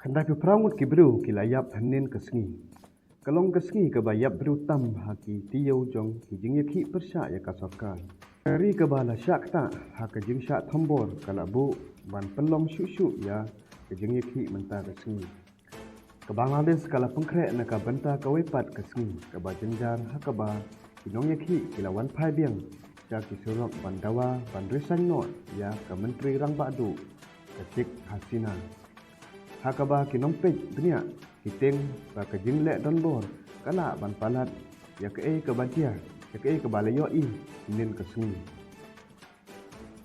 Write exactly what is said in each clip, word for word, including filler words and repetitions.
Khyndai phew phra ngut ki briew ki la ïap hynnin ka sngi. Ka long ka sngi kaba ïap briew tam ha ki taïew jong ki jingïakhih pyrshah ïa ka sorkar. Ka ri kaba la shah ktah ha ka jingshah thombor ka la buh ban pynlong shuh shuh ïa ka jingïakhih mynta ka sngi. Ka Bangladesh ka la pynkhreh na ka bynta kawei pat ka sngi kaba jynjar ha kaba ki nongïakhih ki la wan phai biang sha ki surok ban dawa ban resign noh ïa ka Myntri Rangbah Duh ka Sheikh Hasina. Ha kaba ki nongpeit bniah ki tieng ba ka jingleh donbor ka lah ban palat ïa kaei kaba jia, ïa kaei kaba la ïohi hynnin ka sngi.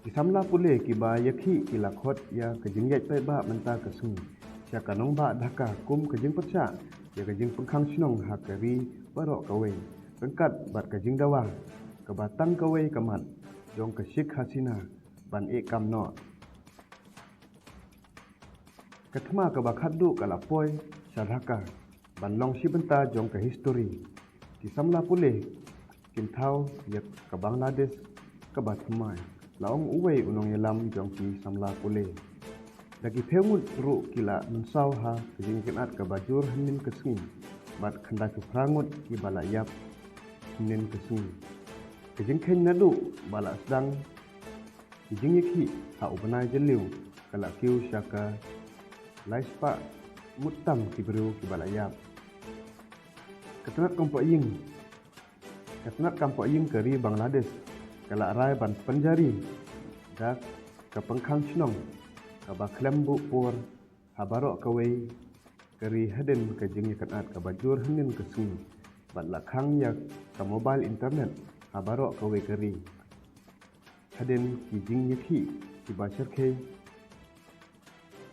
Ki samla pule kiba ïakhih ki la khot ïa ka jingïaid paidbah mynta ka sngi sha ka nongbah Dhaka kum ka jingpyrshah ïa ka jingpynkhang shnong ha ka ri baroh kawei ryngkat bad ka jingdawa kaba tang kawei ka mat jong ka Sheikh Hasina ban ïeh kam noh. Ka thma kaba khatduh ka la poi sha Dhaka ban long shi bynta jong ka histori. Ki samla pule kin thaw ïa ka Bangladesh kaba thymmai, la ong uwei u nongïalam jong ki samla pule. Da ki phew ngut ruh ki la mynsaw ha ka jingïakynad kaba jur hynnin ka sngi bad khyndai phew phra ngut kiba la ïap hynnin ka sngi. Ka jingkheiñ naduh ba la sdang ki jingïakhih ha u bnai Jylliew ka la kiew sha ka laispah ngut tam ki briew kiba la ïap. Ka tnat kam poh ïing, ka tnat kam poh ïing ka ri Bangladesh ka la rai ban pynjari da ka pynkhang shnong kaba khlem buh por ha baroh kawei ka ri hadien ka jingïakynad kaba jur hynnin ka sngi bad la khang ïa ka mobile internet ha baroh kawei ka ri. Hadien ki jingïakhih kiba shyrkhei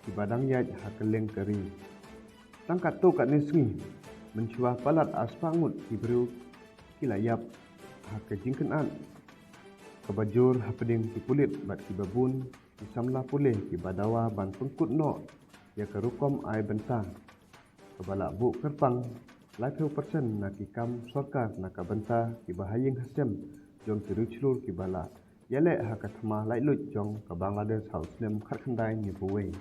kiba dang ïaid ha kylleng ka ri. Tang katto katne sngi mynshuwa palat arspah ngut ki briew ki la ïap ha ka jingïakynad kaba jur hapdeng ki pulit bad kiba bun ki samla pule kiba dawa ban pynkut noh ïa ka rukom ai bynta kaba la buh kyrpang laiphew persen na ki kam sorkar na ka bynta kiba ha ïing ha sem jong ki riewshlur kiba la ïaleh ha ka thma laitluid jong ka Bangladesh ha u snem khatkhyndai hynñiewphew wei.